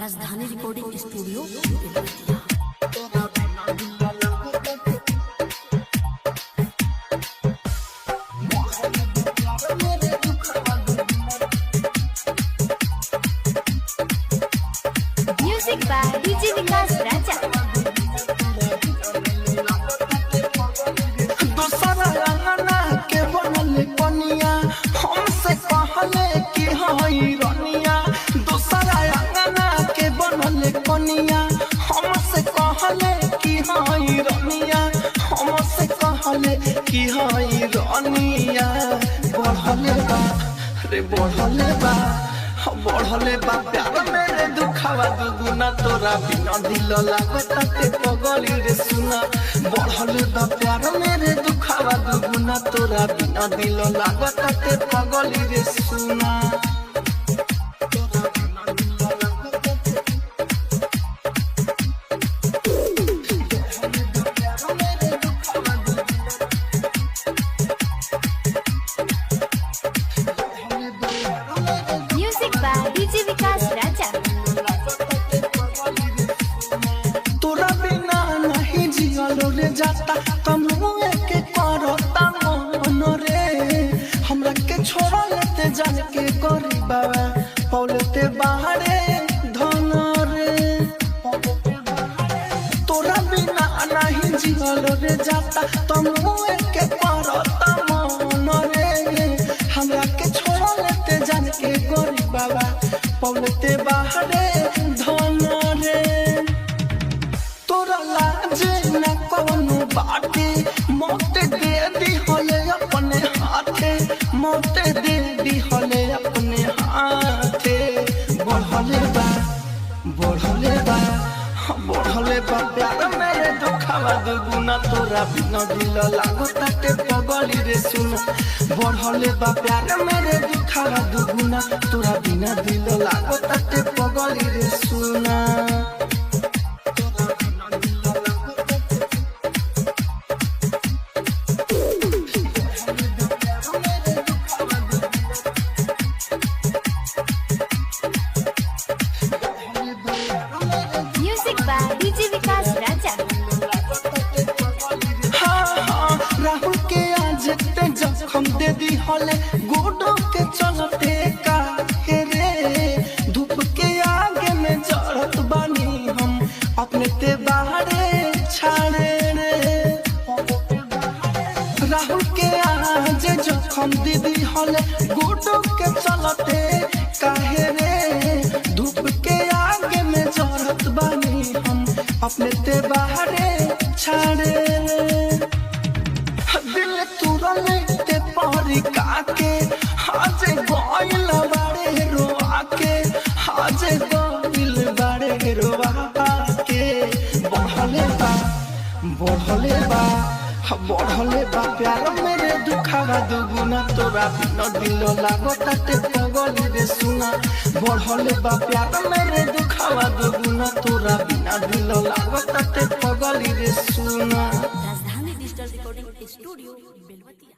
Rajdhani recording studio Belwatiya. Music by DJ Vikas Raja. दोसरा अंगना के बनल कनिया हमसे कहले कि हई रनिया। दोसरा अंगना के बनल कनिया हमसे कहले कि हई रनिया, हमसे कहले कि हई रनिया। बढ़ले बा रे बढ़ले बा, बढ़ले बा प्यार मेरे दुखावा दुगुना तोरा बिना दिल लागता ते पगली रे सुना। बढ़ले बा प्यार मेरे दुखावा दुगुना तोरा बिना दिल लागता ते पगली रे सुना। Music by DJ Vikas Raja. तोरा बिना नहीं जियल रे जाता, तमुए के करता मन रे। हमरा के छोड़ लेते जान के करी बाबा पौलते बाहरे धन रे। तोरा बिना नहीं जियल रे जाता, तमुए के करता मन रे। हमरा के छोड़ लेते जान के करी बाबा पौलते बाहरे धन रे। तोरा लाज न कौनो बाटे, मौत दे दी होले अपने हाथे, मौत दे दी होले अपने हाथे। बढ़ले बा बढ़ले बा बढ़ले बा प्यार मेरे दुखावा दुगुना तोरा बिना दिल लागता ते पगली रे सुना। बढ़ले बा प्यार मेरे दुखावा दुगुना तोरा बिना दिल लागता ते पगली रे सुना। Music by DJ Vikas Raja. हाँ हाँ, राहुल के आज ते जखम दे दी हले गोडो के चलते काहे रे। धूप के आगे में जड़त बानी हम अपने ते बाहरे छाड़े रे। राहुल के आज जखम दे दी हले गोडो के चलते काहे रे। धूप के आगे में जड़त बानी हम अपने ते बाहरे छाड़े रे। दिल तुरले ते परी काके आज गइल बाड़े रोआके, आज गइल बाड़े रोआके। बढ़ले बा बढ़ले बा बढ़ले बा प्यार मेरे दुखावा दुगुना तोरा बिना दिल लागता ते पगली रे सुना। बढ़ले बा प्यार मेरे दुखावा दुगुना तोरा बिना दिल लागता ते पगली रे सुना। Rajdhani digital recording studio Belwatiya.